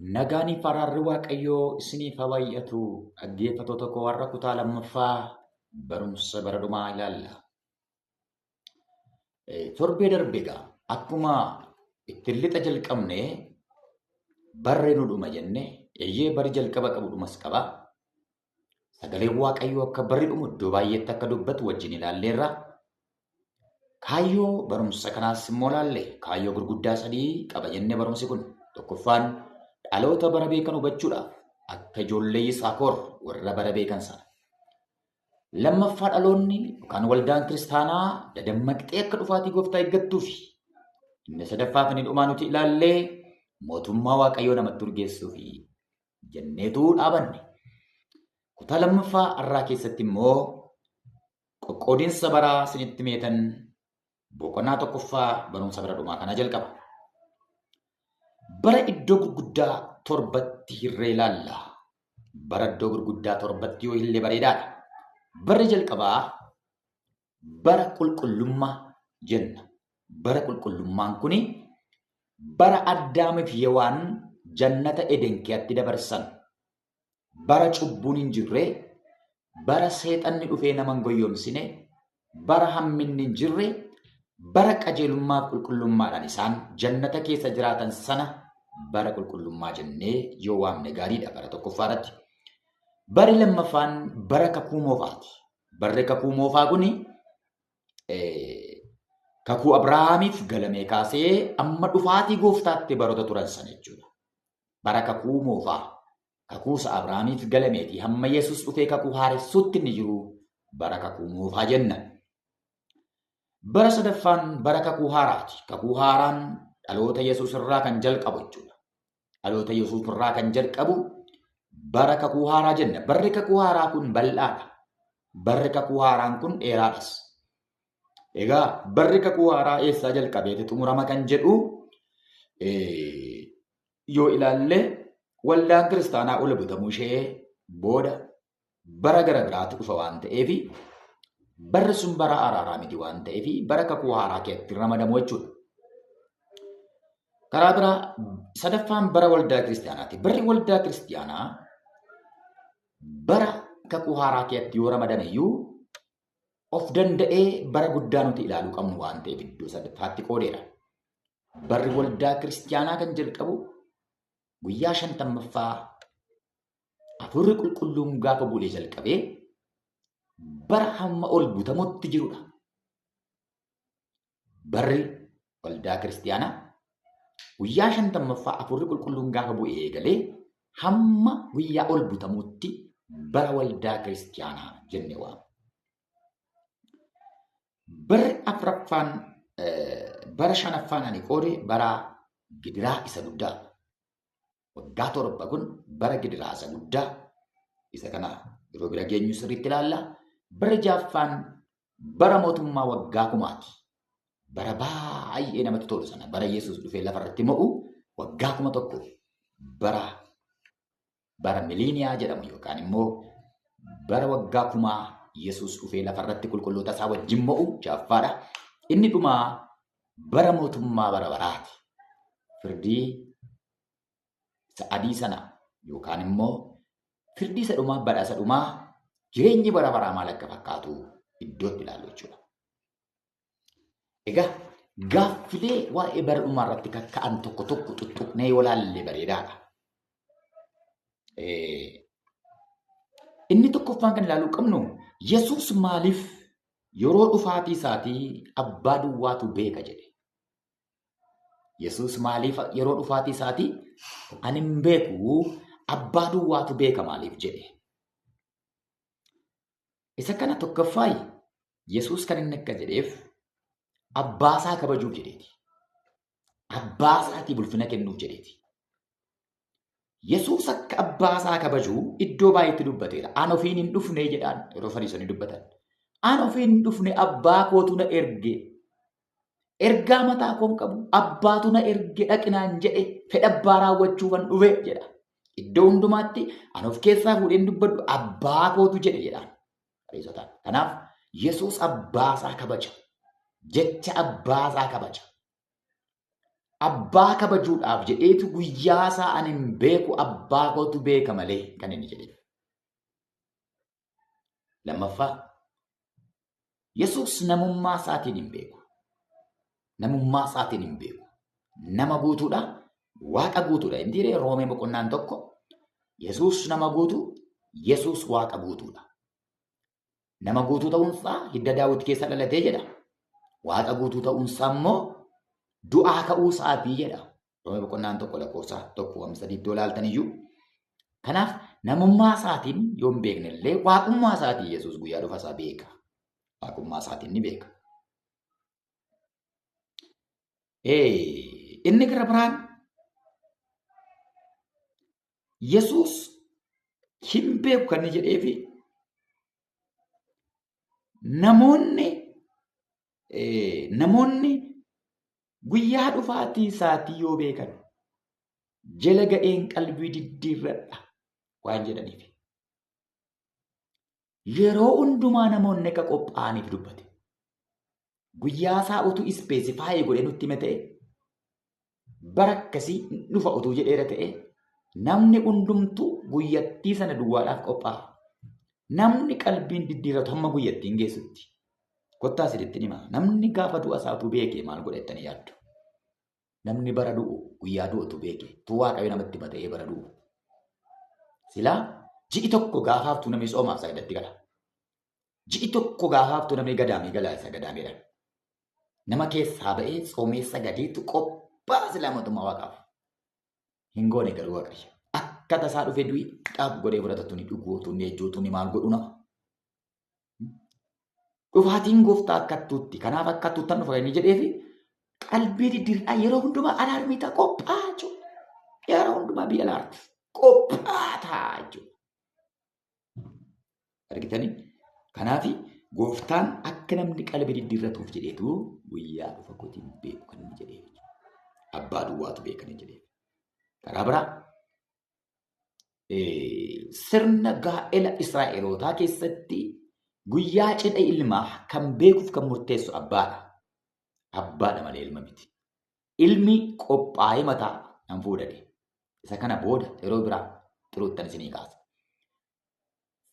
Nagaan fi araarri Waaqayyoo isiniif haa baay'atu. Dhaggeeffattoota koo har'a kutaa lammaffaa barumsa bara dhumaa ilaalla. Torbee darbe egaa akkuma ittiin lixa jalqabne barri nu dhuma jenne eeyyee bari jalqaba qabu dhumas qaba. Sagaleen Waaqayyoo akka barri dhumu iddoo baay'eetti akka dubbatu wajjin ilaalleerra. Kaayyoo barumsa kanaas immoo ilaalle kaayyoo gurguddaa sadii qaba jenne barumsi kun. Tokkoffaan dhaloota bara beekan hubachuudhaaf akka ijoollee Yisaakoor warra bara beekan sana. Lammaffaa dhaloonni yookaan waldaan kiristaanaa dadammaqxee akka dhufaatii gooftaa eeggattuufi. Inni sadaffaa fi inni dhumaa nuti ilaallee mootummaa Waaqayyoo namatti urgeessuufi jenneetu dhaabanne. Kutaa lammaffaa har'aa keessatti immoo qoqqoodinsa baraa isinitti meetan boqonnaa tokkoffaa barumsa bara dhumaa kana jalqaba. Bara iddoo gurguddaa torbatti hirree ilaalla. Bara iddoo gurguddaa torbatti yoo illee bareedaadha. Barri jalqabaa bara qulqullummaa jenna. Bara qulqullummaan kuni bara Addaamii fi Hewaan jannata Eden keessatti dabarsan. Bara cubbuun hin jirre, bara seexanni dhufee nama hin goyyomsine, bara hamminni hin jirre, bara qajeelummaa fi qulqullummaadhaan isaan jannata keessa jiraatan sana bara qulqullummaa jennee yoo waamne gaariidha bara tokkoffaa irratti. Barri lammaffaan bara kakuu moofaati. Barri kakuu moofaa kuni kakuu Abrahaamiif galamee kaasee amma dhufaatii gooftaatti baroota turan sana jechuudha. Bara kakuu moofaa. Kakuu isa Abrahaamiif galameeti hamma Yesuus dhufee kakuu haaressuutti inni jiru bara kakuu moofaa jenna. Bara sadaffaan bara kakuu haaraati. Kakuu haaraan dhaloota Yesuus irraa kan jalqabu jechuudha. Dhaloota Yesuus irraa kan jalqabu bara kakuu haaraa jenna. Barri kakuu haaraa kun bal'aadha. Barri kakuu haaraan kun dheeraadhas. Egaa barri kakuu haaraa eessaa jalqabeeti xumurama kan jedhu yoo ilaalle waldaan kiristaanaa ol butamuu ishee booda bara gara biraatti dhufa waan ta'eef barri sun bara araaraa miti waan ta'eef bara kakuu haaraa keessatti ramadamu jechuudha. Karaa biraa sadaffaan bara waldaa kiristaanaati. Barri waldaa kiristaanaa bara kakuu haaraa keessatti yoo ramadame iyyuu of danda'ee bara guddaa nuti ilaaluu qabnu waan ta'eef iddoo sadaffaatti qoodeera. Barri waldaa kiristaanaa kan jalqabu guyyaa 50ffaa Hafuurri qulqulluun gaafa bulee jalqabee bara hamma ol butamutti jirudha. Barri waldaa kiristaanaa guyyaa 50ffaa Hafuurri qulqulluun gaafa bu'ee eegalee hamma guyyaa ol butamutti bara waldaa kiristaanaa jennee waamna. Barri afuraffaan bara shanaffaan ani qoode bara gidiraa isa guddaa. Waggaa 7 kun bara gidiraa isa guddaa. Isa kana yeroo bira geenyu sirriitti ilaalla. Barri ja'affaan bara mootummaa waggaa 1000ti. Bara baay'ee namatti tolu sana bara Yesuus dhufee lafarratti mo'u waggaa 1000 bara miliiniyaa jedhamu yookaan immoo bara waggaa 1000 Yesuus dhufee lafarratti qulqulloota isaa wajjin mo'u ja'affaadha. Inni dhumaa bara mootummaa bara baraati. Firdii isa adii sana yookaan immoo firdii isa dhumaa badhaasa dhumaa jireenyi bara baraa maal akka fakkaatu iddootti ilaallu jechuudha. Egaa gaaffilee waa'ee bara dhumaa irratti kakka'an tokko tokko tuttuqnee yoo ilaalle bareedaadha. Inni tokkoffaan kan ilaaluu qabnu Yesuus maaliif yeroo dhufaatii isaatii abbaa duwwaatu beeka jedhe? Yesuus maaliif yeroo dhufaatii isaatii ani hin beeku abbaa duwwaatu beeka maaliif jedhe? Isa kana tokkoffaayi Yesuus kan inni akka jedheef abbaa isaa kabajuuf jedheeti. Abbaa isaatiif ulfina kennuuf jedheeti. Yesuus akka abbaa isaa kabajuu iddoo baay'eetti dubbateera. An ofiin hin dhufne jedhaan yeroo Fariisonni dubbatan. An ofiin hin dhufne abbaa kootu na erge. Ergaa mataa koon qabu abbaatu na erge dhaqinaan jedhe fedha abbaa raawwachuufan dhufe jedha. Iddoo hundumaatti an of keessaa fuudheen dubbadhu abbaa kootu jedhe jedhaan Fariisotaan. Kanaaf Yesuus abbaa isaa kabaja. Jecha abbaa isaa kabaja. Abbaa kabajuudhaaf jedheetu guyyaa isaa ani hin beeku abbaa kootu beeka malee kan inni jedheef. Lammaffaa Yesuus namummaa isaatiin hin beeku. Namummaa isaatiin hin beeku. Nama guutuudha, Waaqa guutuudha. Inni Roomee boqonnaan 1 Yesuus nama guutuu, Yesuus Waaqa guutuudha. Nama guutuu ta'uunsaa hidda Daawit keessa dhalatee jedha. Waaqa guutuu ta'uunsaa immoo du'aa ka'uu isaatii jedha. Roomee boqonnaan 1 lakkoofsa 1-3 iddoo ilaaltan iyyuu. Kanaaf namummaa isaatiin yoo hin beekne illee waaqummaa isaatiin Yesuus guyyaa dhufa isaa beeka. Waaqummaa isaatiin ni beeka. Inni gara biraan Yesuus hin beeku kan inni jedheefi namoonni guyyaa dhufaatii isaatii yoo beekan jala ga'een qalbii diddiirradha waan jedhaniif. Yeroo hundumaa namoonni akka qophaa'aniif dubbate. Guyyaa isaa utuu ispeesifaayii godhee nutti hime ta'e bara akkasii dhufa utuu jedheera ta'e namni hundumtuu guyyattii sana duwwaadhaaf qophaa'a. Namni qalbiin diddiirratu hamma guyyattiin geessutti. Kottaa isinitti hima. Namni gaafa du'a isaa utuu beekee maal godha jettanii yaaddu? Namni bara du'u guyyaa du'u utuu beekee utuu Waaqayyo namatti hima ta'ee bara du'u. Silaa ji'i tokko gaafaaftuu namni soomaaf sagadatti gala. Ji'i tokko gaafaaftuu namni gadaamee gala isa gadaameedha. Nama keessaa ba'ee tsoomee sagadeetu qophaa'a silaa mootummaa Waaqaaf. Hin goone garuu Waaqayyo. Akka tasaa dhufee du'i dhaab godhee fudhata tuni dhuguu tuni ejjuu tuni maal godhu nama. Dhufaatiin gooftaa akka tuutti kanaaf akka tuuttan dhufa inni jedheefi qalbii diddiirraa yeroo hundumaa alaarmii ta'a qophaa'aa jechuudha. Yeroo hundumaa biyya alaarti qophaa'aa ta'a jechuudha. Argitanii? Kanaaf gooftaan akka namni qalbii diddiirratuuf jedheetu guyyaa dhufa kootiin beeku kan inni jedheef. Abbaa duwwaatu beeka kan inni jedheef. Karaa biraa sirna gaa'ela Israa'elootaa keessatti guyyaa cidha ilmaa kan beekuuf kan murteessu abbaadha. Abbaadha malee ilma miti. Ilmi qophaa'ee mataa nan fuudhate. Isa kana booda yeroo biraa xiruuttan isinii kaasa.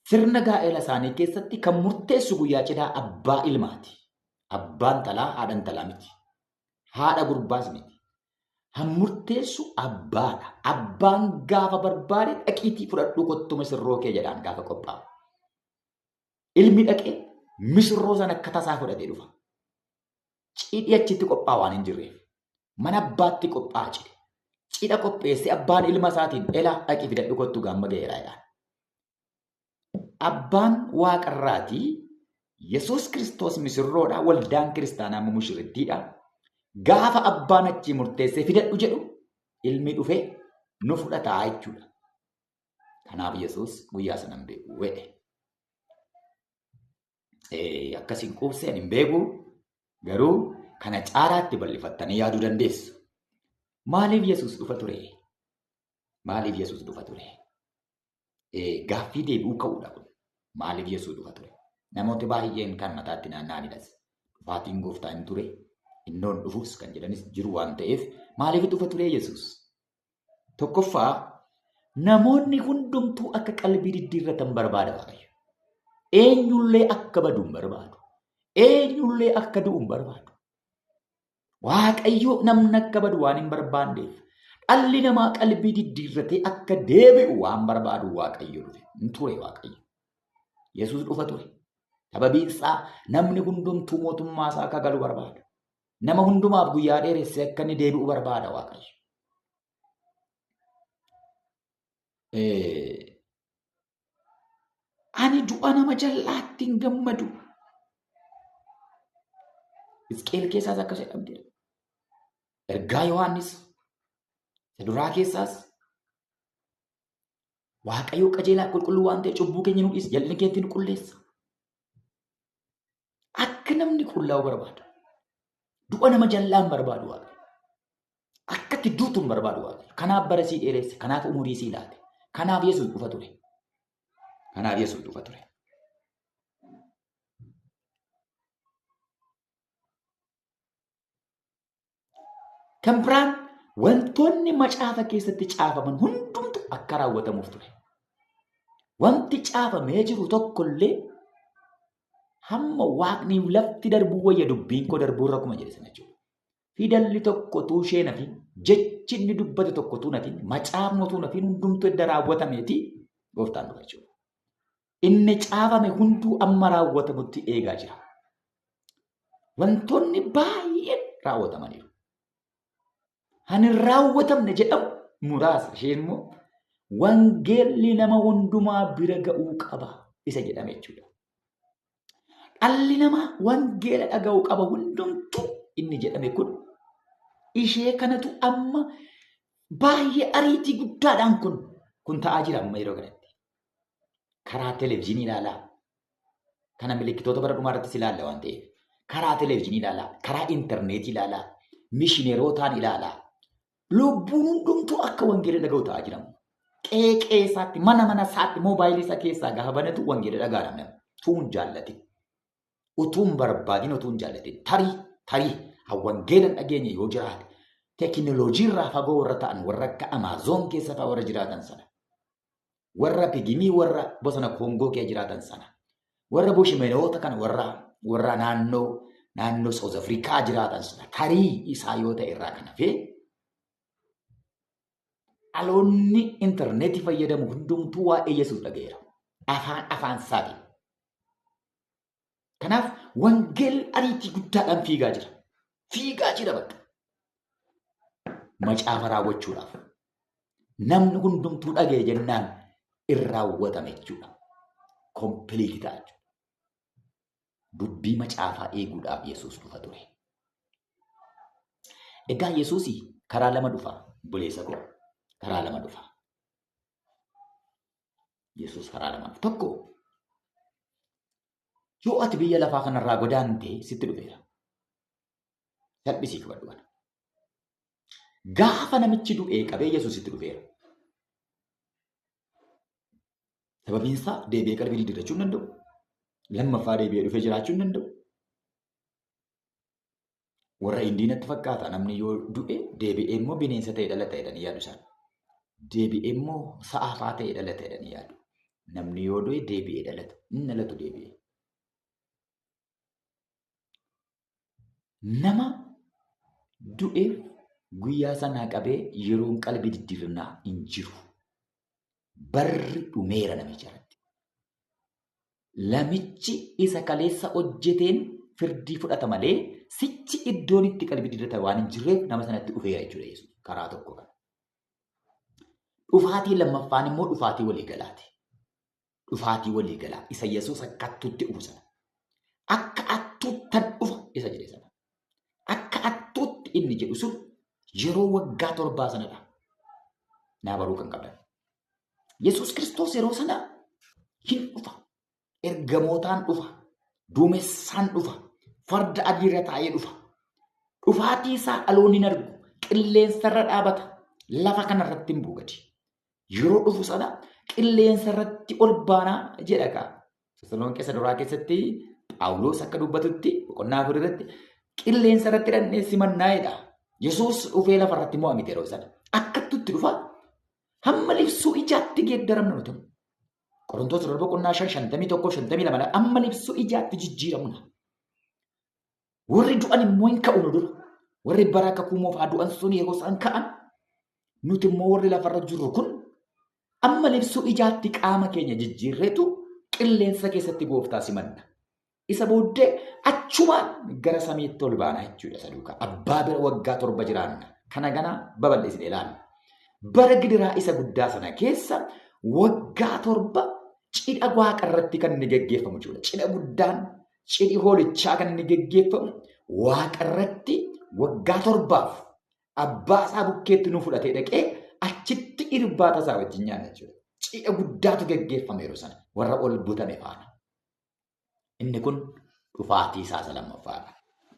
Sirna gaa'ela isaanii keessatti kan murteessu guyyaa cidhaa abbaa ilmaati. Abbaan talaa haadha intalaa miti. Haadha gurbaas miti. Kan murteessu abbaadha. Abbaan gaafa barbaade dhaqiitii fudhadhuu kottu misirroo kee jedhaan gaafa qophaa'u. Ilmi dhaqee misirroo sana akka tasaa fudhatee dhufa. Cidhi achitti qophaa'u waan hin jirreef. Mana abbaatti qophaa'a cidhi. Cidha qopheessee abbaan ilma isaatiin elaa dhaqii fidadhu kottu gaamma ga'eera jedhaan. Abbaan waaqarraatii Yesuus Kiristoos misirroodha. Waldaan kiristaanaa immoo mushurrittiidha. Gaafa abbaan achii murteessee fidadhu jedhu ilmi dhufee nu fudhataa jechuudha. Kanaaf Yesuus guyyaa sana hin beeku jedhe. Akkasiin quubseen hin beeku garuu kana caalaatti bal'ifattanii yaaduu dandeessu. Maaliif Yesuus dhufa ture? Maaliif Yesuus dhufa ture? Gaaffii deebi'uu ka'uudha kun. Maaliif Yesuus dhufa ture? Namooti baay'een kan mataatti naanna'anidhas. Dhufaatiin gooftaa hin ture. Innoon dhufuus kan jedhanis jiru waan ta'eef maaliif dhufa ture Yesuus? Tokkoffaa namoonni hundumtuu akka qalbii diddiirratan barbaada Waaqayyo. Eenyullee akka badu hin barbaadu. Eenyullee akka du'u hin barbaadu. Waaqayyo namni akka badu waan hin barbaanneef dhalli namaa qalbii diddiirratee akka deebi'u waan barbaadu Waaqayyo dhufe. Hin ture Waaqayyo. Yesuus dhufa ture. Sababiin isaa namni hundumtuu mootummaa isaa akka galu barbaada. Nama hundumaaf guyyaa dheeressee akka inni deebi'u barbaada Waaqayyo. Ani du'a nama jal'aatti hin gammadu. Hisqeel keessaas akkas jedhamteera. Ergaa Yohaannis isa duraa keessaas Waaqayyo qajeelaa qulqulluu waan ta'e cubbuu keenya nu dhiisa, jal'ina keenya nu qulleessa. Akka namni qullaa'u barbaada. Du'a nama jal'aa hin barbaadu Waaqayyo. Akka itti duutu hin barbaadu Waaqayyo. Kanaaf bara sii dheeresse, kanaaf umurii sii laate, kanaaf Yesuus dhufa ture. Kanaaf Yesuus dhufa ture. Kan biraan wantoonni macaafa keessatti caafaman hundumtu akka raawwatamuuf ture. Wanti caafamee jiru tokkollee hamma waaqni lafti darbuu wayya dubbiin koo darbuu irra akkuma jedhe sana jechuudha. Fidalli tokko utuu ishee nafin, jechi inni dubbate tokko utuu nafin, macaafni utuu nafin hundumtu edda raawwatameeti gooftaan dhufa jechuudha. Inni caafame hunduu amma raawwatamutti eegaa jira. Wantoonni baay'een raawwatamaniiru. Kan hin raawwatamne jedhamu muraasa. Isheen immoo wangeelli nama hundumaa bira ga'uu qaba isa jedhame jechuudha. Dhalli namaa wangeela dhaga'uu qaba hundumtuu inni jedhame kun ishee kanatu amma baay'ee ariitii guddaadhaan kun ta'aa jira amma yeroo kanatti. Karaa televezyiinii ilaalaa. Kana milikkitoota bara dhumaa irrattis ilaalla waan ta'eef. Karaa televezyiinii ilaalaa, karaa intarneetii ilaalaa, mishineerootaan ilaalaa. Lubbuun hundumtuu akka wangeela dhaga'u ta'aa jira. Qeeqee isaatti, mana mana isaatti, moobaayilii isaa keessaa gaafa banatu wangeela dhaga'a namni. Utuu hin jaallatin. Utuu hin barbaadin, utuu hin jaallatin. Tarii wangeela hin dhageenye yoo jiraate teekinooloojii irraa fagoo warra ta'an warra akka Amaazoon keessa fa'aa warra jiraatan sana. Warra Pigimii warra bosona Koongoo keessa jiraatan sana. Warra Bushimenoota kana warra naannoo South Afrikaa jiraatan sana. Tarii isaa yoo ta'e irraa kan hafe dhaloonni intarneetii fayyadamu hundumtuu waa'ee Yesuus dhaga'eera. Afaan isaatiin. Kanaaf wangeelli ariitii guddaadhaan fiigaa jira. Fiigaa jira bakka. Macaafa raawwachuudhaaf. Namni hundumtuu dhaga'e jennaan in raawwatame jechuudha. Kompiliitii ta'a jechuudha. Dubbii macaafaa eeguudhaaf Yesuus dhufa ture. Egaa Yesuus karaa lama dhufa. Obboleessa koo karaa lama dhufa. Yesuus karaa lama dhufa. Tokko yoo ati biyya lafaa kanarraa godaante sitti dhufeera. Salphisii qabadhu kana. Gaafa namichi du'ee qabee Yesuus sitti dhufeera. Sababiin isaa deebi'ee qalbii diddiirrachuu hin danda'u. Lammaffaa deebi'ee dhufee jiraachuu hin danda'u. Warra Indiinatti fakkaata namni yoo du'e deebi'ee immoo bineensa ta'ee dhalata jedhanii yaadu isaan. Deebi'ee immoo sa'aafaa ta'ee dhalata jedhanii yaadu. Namni yoo du'e deebi'ee dhalata. Inni dhalatu deebi'ee. Nama du'eef guyyaa sanaa qabee yeroon qalbii diddiirrannaa hin jiru. Barri dhumeera namicha irratti. Lamichi isa kaleessa hojjeteen firdii fudhata malee sichi iddoon itti qalbii diddiirrata waan hin jirreef nama sanatti dhufeera jechuudha Yesuus karaa tokko kana. Dhufaatii lammaffaan immoo dhufaatii waliigalaati. Dhufaatii waliigalaa isa Yesuus akka attuutti dhufu sana. Akka attuuttan dhufa isa jedhe sana. Akka attuutti inni jedhu sun yeroo waggaa 7 sanadha. Naa baruu kan qabdan. Yesuus Kiristoos yeroo sana hin dhufa. Ergamootaan dhufa. Duumessaan dhufa. Farda adiirra taa'ee dhufa. Dhufaatii isaa dhaloonni hin argu. Qilleensarra dhaabata. Lafa kanarratti hin buugati. Yeroo dhufu sana qilleensarratti ol baanaa jedha kaa. Tasalonqee isa duraa keessatti Phaawulos akka dubbatutti boqonnaa 4 irratti qilleensarratti dhannee simannaa'edha. Yesuus dhufee lafarratti mo'amite yeroo sana. Akkattutti dhufa. Hamma libsuu ijaatti geeddaramna nuti. Qorontoos dura boqonnaa 5, 51, 52 amma libsuu ijaatti jijjiiramna. Warri du'an immoo hin ka'u nu dura. Warri bara kakuu moofaa du'an sun yeroo isaan ka'an nuti immoo warri lafarra jirru kun amma libsuu ijaatti qaama keenya jijjiirreetu qilleensa keessatti gooftaa simanna. Isa booddee achumaan gara samiitti ol baana jechuudha isa duukaa. Abbaa bira waggaa 7 jiraanna. Kana ganaa babal'isnee ilaalla. Bara gidiraa isa guddaa sana keessa waggaa 7 cidha waaqa irratti kan inni geggeeffamu jechuudha. Cidha guddaan cidhi hoolichaa kan inni geggeeffamu waaqa irratti waggaa 7 abbaa isaa bukkeetti nu fudhatee dhaqee achitti irbaata isaa wajjin nyaanna jechuudha. Cidha guddaatu geggeeffame yeroo sana warra ol butame faana. Inni kun dhufaatii isaa isa lammaffaadha.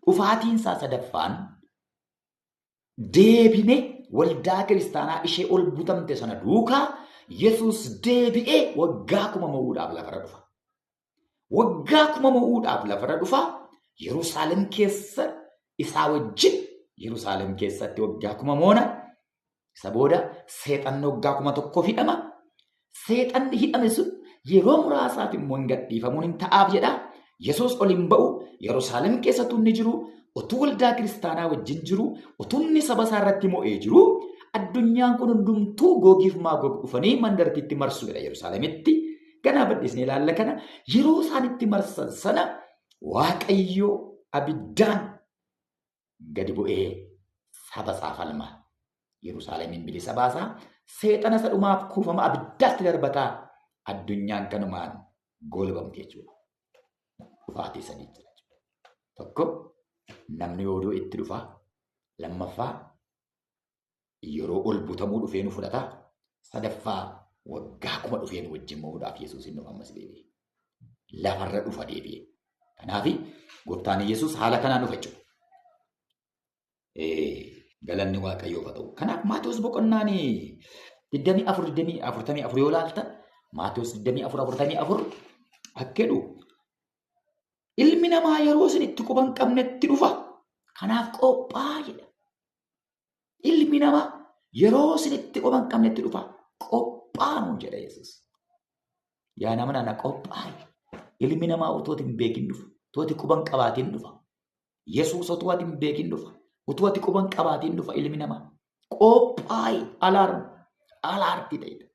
Dhufaatiin isaa sadaffaan deebinee waldaa kiristaanaa ishee ol butamte sana duukaa Yesuus deebi'ee waggaa 1000 mo'uudhaaf lafarra dhufa. Waggaa 1000 mo'uudhaaf lafarra dhufa. Yerusaalem keessa isaa wajjin Yerusaalem keessatti waggaa 1000 moona. Isa booda seexanni waggaa 1000 hidhama. Seexanni hidhame sun yeroo muraasaaf immoo hin gadhiifamuun hin ta'aaf jedha. Yesuus ol hin ba'u. Yerusaalem keessattuu inni jiru, utuu waldaa kiristaanaa wajjin jiru, utuu inni saba isaa irratti mo'ee jiru, addunyaan kun hundumtuu Googiif Maagoog dhufanii mandartiitti marsu jedha Yerusaalemitti. Ganaa bal'isnee ilaalla kana. Yeroo isaan itti marsan sana Waaqayyo abiddaan gadi bu'ee saba isaa falma. Yerusaalemiin bilisa baasaa. Seexana isa dhumaaf kuufama abiddaatti darbataa. Addunyaan kanumaan goolabamti jechuudha. Dhufaatii sadii jira jechuudha. Tokko namni yoo du'e itti dhufa. Lammaffaa yeroo ol butamuu dhufee nu fudhata. Sadaffaa waggaa 1000 dhufee nu wajjin mo'uudhaaf Yesuus hin dhufa ammas deebi'ee. Lafarra dhufa deebi'ee. Kanaaf gooftaan Yesuus haala kanaan dhufa jechuudha. Galanni Waaqayyoof haa ta'u. Kanaaf Maatewos boqonnaan 24 44 yoo ilaaltan Maatewos 24 44 akka jedhu ilmi namaa yeroo isin itti quba hin qabnetti dhufa. Kanaaf qophaa'aa jedha. Ilmi namaa yeroo isin itti quba hin qabnetti dhufa. Qophaa'aa nuun jedha Yesuus. Yaa nama nana qophaa'i. Ilmi namaa utuu ati hin beekin dhufa. Utuu ati quba hin qabaatin dhufa. Yesuus utuu ati hin beekin dhufa. Utuu ati quba hin qabaatin dhufa ilmi namaa. Qophaa'i alaarm. Alaartii ta'edha.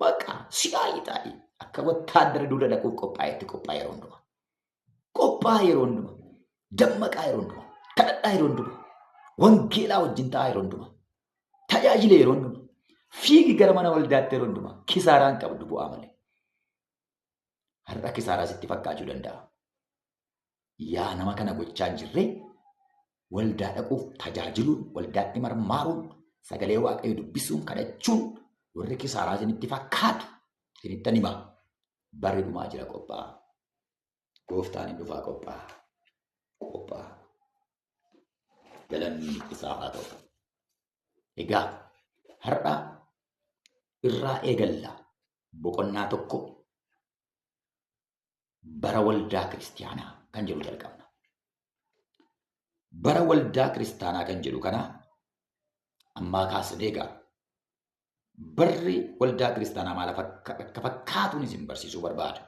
Bakka si'aayi ta'i. Akka wattaaddara duula dhaquuf qophaa'etti qophaa'e yeroo hundumaa. Qophaa'aa yeroo hundumaa. Dammaqaa yeroo hundumaa. Kadhadhaa yeroo hundumaa. Wangeelaa wajjin ta'aa yeroo hundumaa. Tajaajila yeroo hundumaa. Fiigi gara mana waldaatti yeroo hundumaa. Kisaaraan qabdu bu'aa malee. Har'a kisaaraa sitti fakkaachuu danda'a. Yaa nama kana gochaa hin jirre waldaa dhaquuf tajaajiluun, waldaatti marmaaruun, sagalee Waaqayyoo dubbisuun, kadhachuun warri kisaaraa isinitti fakkaatu isinittan hima. Barri dhumaa jira qophaa'a. Gooftaan hin dhufaa qophaa'a. Qophaa'a. Galanni isaaf haa ta'u. Egaa har'a irraa eegalla boqonnaa 1 bara waldaa kiristaanaa kan jedhu jalqabna. Bara waldaa kiristaanaa kan jedhu kana ammaa kaasnee egaa barri waldaa kiristaanaa maal akka fakkaatuun isin barsiisuu barbaada.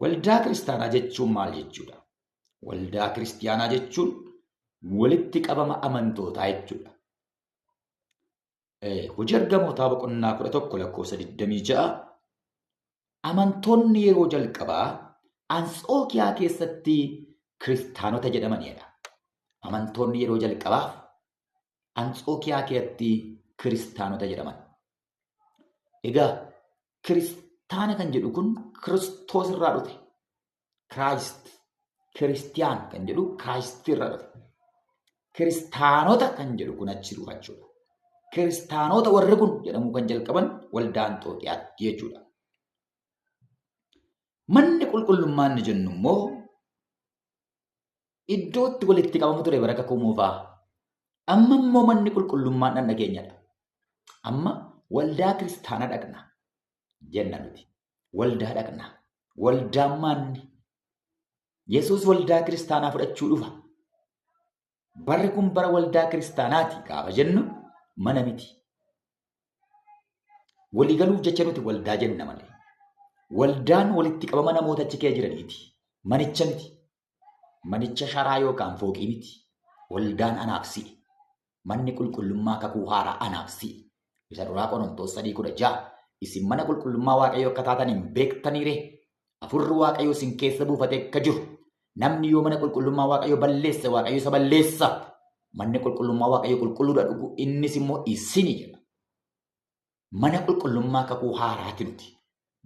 Waldaa kiristaanaa jechuun maal jechuudha? Waldaa kiristaanaa jechuun walitti qabama amantootaa jechuudha. Hojii ergamootaa boqonnaa 11 lakkoofsa 26 amantoonni yeroo jalqabaa Antsookiyaa keessatti kiristaanota jedhamanidha. Amantoonni yeroo jalqabaaf Antsookiyaa keessatti kiristaanota jedhaman. Egaa kiristaana kan jedhu kun Kiristoos irraa dhufe. Kiraayist, kiristiyaan kan jedhu Kiraayist irraa dhufe. Kiristaanota kan jedhu kun achi dhufa jechuudha. Kiristaanota warri kun jedhamuu kan jalqaban waldaa Anxookiyaatti jechuudha. Manni qulqullummaa inni jennu immoo iddootti walitti qabamu ture bara kakuu moofaa. Amma immoo manni qulqullummaan dhagna keenyadha. Amma waldaa kiristaanaa dhaqna jenna nuti. Waldaa dhaqna. Waldaan maanni? Yesuus waldaa kiristaanaa fudhachuu dhufa. Barri kun bara waldaa kiristaanaati gaafa jennu mana miti. Waliigaluuf jecha nuti waldaa jenna malee. Waldaan walitti qabama namoota achi keessa jiraniiti. Manicha miti. Manicha sharaa yookaan fooqii miti. Waldaan anaaf si'i. Manni qulqullummaa kakuu haaraa anaaf si'i. Isa duraa Qorontoos 3:16 isin mana qulqullummaa Waaqayyoo akka taatan hin beektanii ree? Hafuurri Waaqayyoo isin keessa buufatee akka jiru. Namni yoo mana qulqullummaa Waaqayyoo balleesse Waaqayyo isa balleessa. Manni qulqullummaa Waaqayyoo qulqulluudha dhugu innis immoo isini jedha. Mana qulqullummaa kakuu haaraati nuti.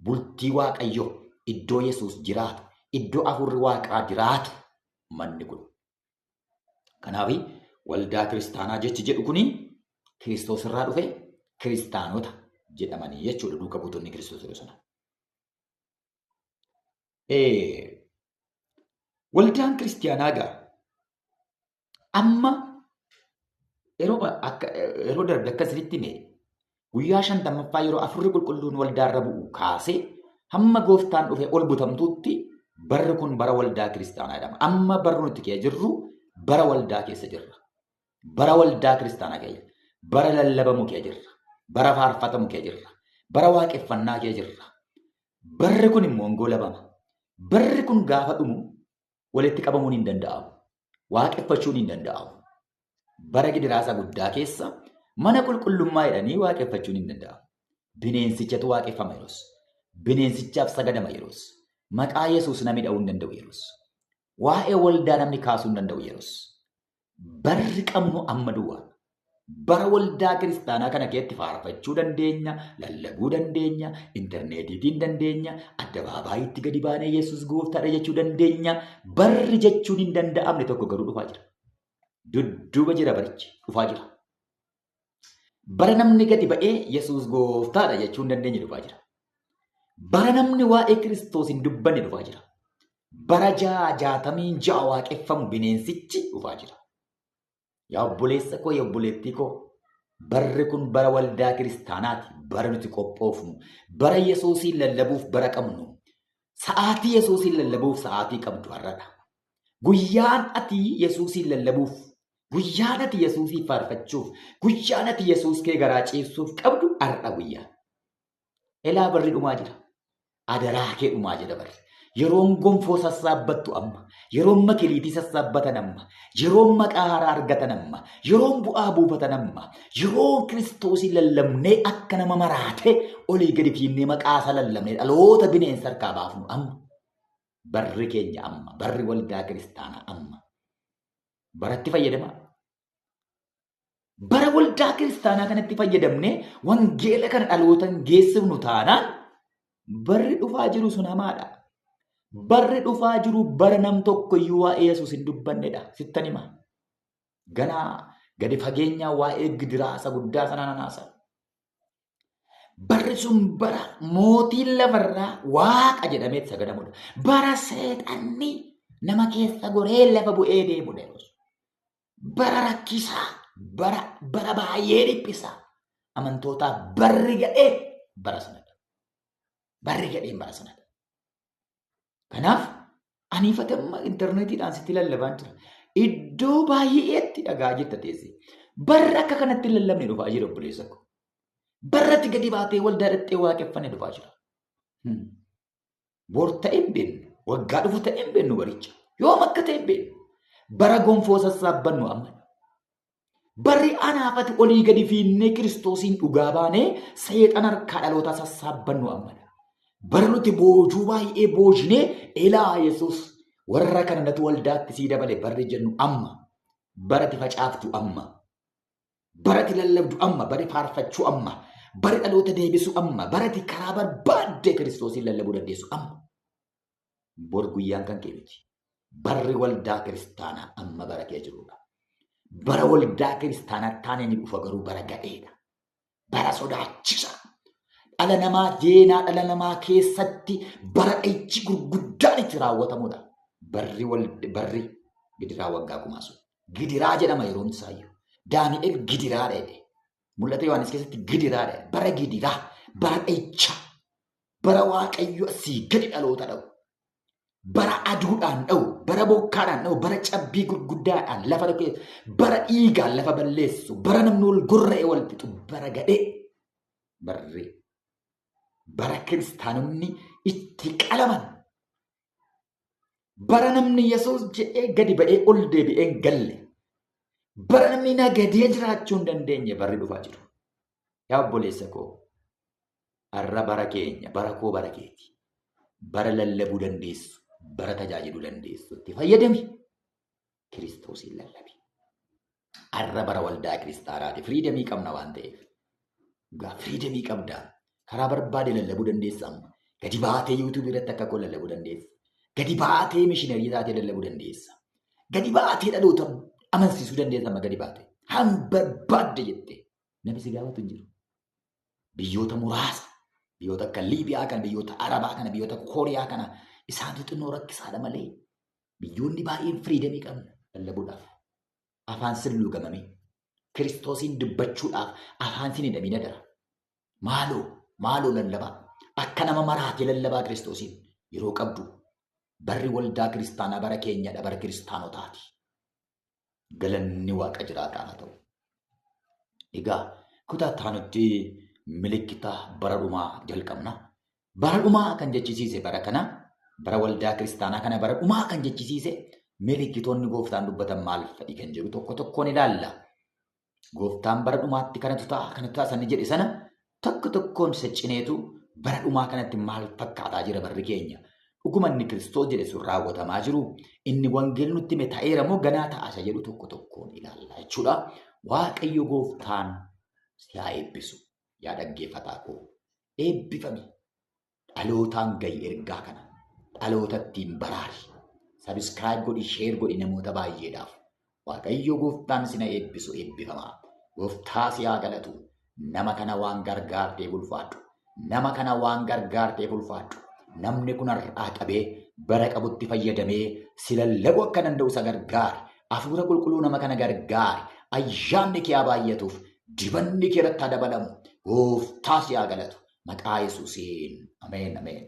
Bultii Waaqayyoo iddoo Yesuus jiraatu, iddoo hafuurri Waaqaa jiraatu manni kun. Kanaaf waldaa kiristaanaa jechi jedhu kuni Kiristoos irraa dhufe kiristaanota jedhamanii jechuudha duuka buutonni Kiristoos yeroo sana. Waldaan kiristaanaa egaa amma yeroo darbe akka isinitti hime guyyaa 50ffaa yeroo hafuurri qulqulluun waldaarra bu'u kaasee hamma gooftaan dhufe ol butamtuutti barri kun bara waldaa kiristaanaa jedhama. Amma barri nuti keessa jirru Bara waldaa keessa jirra. Bara waldaa kiristaanaa keessa jirra. Bara lallabamu keessa jirra. Bara faarfatamu keessa jirra. Bara waaqeffannaa keessa jirra. Barri kun immoo goolabama. Barri kun gaafa dhumu walitti qabamuun hin danda'amu. Waaqeffachuun hin danda'amu. Bara gidiraasa guddaa keessa mana qulqullummaa jedhanii waaqeffachuun hin danda'amu. Bineensichatu waaqeffama yeroos. Bineensichaaf sagadama yeroos. Maqaa Yesuus namni dha'uu hin danda'u yeroos. Waa'ee waldaa namni kaasuu hin danda'u yeroos. Barri qabnu amma duwwaa. Bara waldaa kiristaanaa kana keessatti faarfachuu dandeenya, lallabuu dandeenya, intarneetiitiin dandeenya, addabaabayitti gadi baanee Yesuus gooftaadha jechuu dandeenya. Barri jechuun hin danda'amne tokko garuu dhufaa jira. Dudduuba jira barichi dhufaa jira. Bara namni gadi ba'ee Yesuus gooftaadha jechuu hin dandeenye dhufaa jira. Bara namni waa'ee Kiristoos hin dubbanne dhufaa jira. Bara 66 waaqeffamu bineensichi dhufaa jira. Yaa obboleessa koo, yaa obboleettii koo, barri kun bara waldaa kiristaanaati. Bara nuti qophoofnu, bara Yesuusiin lallabuuf bara qabnu, sa'aatii Yesuusiin lallabuuf sa'aatii qabdu har'adha. Guyyaan ati Yesuusiin lallabuuf, guyyaan ati Yesuusiin faarfachuuf, guyyaan ati Yesuus kee garaa ciibsuuf qabdu har'a guyyaa. Elaa barri dhumaa jira. Adaraa kee dhumaa jira barri. Yeroon gonfoo sassaabbattu amma, yeroon makiliitii sassaabbatan amma, yeroon maqaa haaraa argatan amma, yeroon bu'aa buufatan amma, yeroon Kiristoosii lallabnee akka nama maraatee olii gadi fiinnee maqaa isaa lallabnee dhaloota bineensa harkaa baafnu amma. Barri keenya amma, barri waldaa kiristaanaa amma. Baratti fayyadamaa. Bara waldaa kiristaanaa kanatti fayyadamnee wangeela kana dhalootaan geessifnu taanaan barri dhufaa jiru sun hamaadha. Barri dhufaa jiru bara nam tokko iyyuu waa'ee Yesuus hin dubbannedha. Sittan hima. Ganaa gadi fageenyaa waa'ee gidiraa isa guddaa sana nanaasa. Barri sun bara mootiin lafarraa waaqa jedhamee sagadamudha. Bara seexanni nama keessa goree lafa bu'ee deemudha. Bara rakkisaa, bara baay'ee dhiphisaa. Amantootaaf barri gadhee bara sanadha. Barri gadheen bara sanadha. Kanaaf aniifatamma intarneetiidhaan sitti lallabaan jira. Iddoo baay'eetti dhagaa jirta teessee. Barri akka kanatti lallabne dhufaa jira obboleessa koo. Barratti gadi baatee waldaa dhaqxee waaqeffanne dhufaa jira. Bor ta'e hin beeknu, waggaa dhufu ta'e hin beeknu baricha. Yoom akka ta'e hin beeknu. Bara gonfoo sassaabbannu amma. Barri anaafati olii gadi fiinnee Kiristoosiin dhugaa baanee seexan harkaa dhaloota sassaabbannu amma. Bara nuti boojuu baay'ee boojnee elaa Yesuus warra kana natu waldaatti sii dabale barri jennu amma. Barati facaaftu amma. Barati lallabdu amma. Bari faarfachuu amma. Bari dhaloota deebisu amma. Barati karaa barbaaddee Kiristoosiin lallabuu dandeessu amma. Bor guyyaan kan kee miti. Barri waldaa kiristaanaa amma bara kee jirudha. Bara waldaa kiristaanaa taanee ni dhufa garuu bara gadheedha. Bara sodaachisaa. Dhala namaa jeenaa dhala namaa keessatti bara dhahichi gurguddaan itti raawwatamudha. Barri gidiraa waggaa kumaa sun. Gidiraa jedhama yeroon isaayyuu. Daani'el gidiraadha jedhe. Mul'ata Yohaannis keessatti gidiraadha. Bara gidiraa, bara dhahichaa, bara Waaqayyo asii gadi dhaloota dha'u. Bara aduudhaan dha'u, bara bokkaadhaan dha'u, bara cabbii gurguddaadhaan lafa dhaqee, bara dhiigaan lafa balleessu, bara namni wal gorra'ee wal fixu, bara gadhee. Barri bara kiristaanonni itti qalaman. Bara namni Yesuus jedhee gadi ba'ee ol deebi'ee hin galle. Bara namni nagadee jiraachuu hin dandeenye barri dhufaa jiru. Yaa obboleessa koo, har'a bara keenya, bara koo bara keeti. Bara lallabuu dandeessu, bara tajaajiluu dandeessu. Itti fayyadami. Kiristoosiin lallabi. Har'a bara waldaa kiristaanaati. Firiidamii qabna waan ta'eef. Egaa firiidamii qabda. Karaa barbaade lallabuu dandeessa amma. Gadi baatee yuutuubii irratti akka koo lallabuu dandeessa. Gadi baatee mishiinarii taatee lallabuu dandeessa. Gadi baatee dhaloota amansiisuu dandeessa amma gadi baatee. Hanga barbaadde jettee namni si gaafatu hin jiru. Biyyoota muraasa, biyyoota akka Liibiyaa kana, biyyoota Arabaa kana, biyyoota Kooriyaa kana isaantu xinnoo rakkisaadha malee biyyoonni baay'een firiidamii qabna lallabuudhaaf. Afaan sin luugamamee Kiristoosiin dubbachuudhaaf afaan sin hidhamina dara. Maaloo, maaloo lallabaa. Akka nama maraatee lallabaa Kiristoosiin yeroo qabdu. Barri waldaa kiristaanaa bara keenyadha, bara kiristaanotaati. Galanni Waaqa jiraataa haa ta'u. Egaa kutaa itti milikkita bara dhumaa jalqabna. Bara dhumaa kan jechisiise bara kana, bara waldaa kiristaanaa kana bara dhumaa kan jechisiise milikkitoonni gooftaan dubbatan maal fa'i kan jedhu tokko tokkoon ilaalla. Gooftaan bara dhumaatti kanatu ta'a sanni jedhe sana tokko tokkoon saccineetu bara dhumaa kanatti maal fakkaataa jira barri keenya. Dhuguma inni Kiristoos jedhe sun raawwatamaa jiru. Inni wangeelli nutti hime ta'eera moo ganaa ta'a isa jedhu tokko tokkoon ilaalla jechuudha. Waaqayyo gooftaan si haa eebbisu. Yaa dhaggeeffataa koo eebbifami. Dhalootaan gahi ergaa kana. Dhaloota ittiin baraari. Sabiskiraayib godhi, sheer godhi namoota baay'eedhaaf. Waaqayyo gooftaan si na eebbisu eebbifamaa. Gooftaa si haa galatu. Nama kana waan gargaarteef ulfaadhu. Nama kana waan gargaarteef ulfaadhu. Namni kun har'aa qabee bara qabutti fayyadamee si lallabuu akka danda'u isa gargaari. Hafuura qulqulluu nama kana gargaari. Ayyaanni kee haa baay'atuuf. Dibanni kee irratti haa dabalamu. Gooftaa si haa galatu. Maqaa Yesuusiin. Ameen, ameen.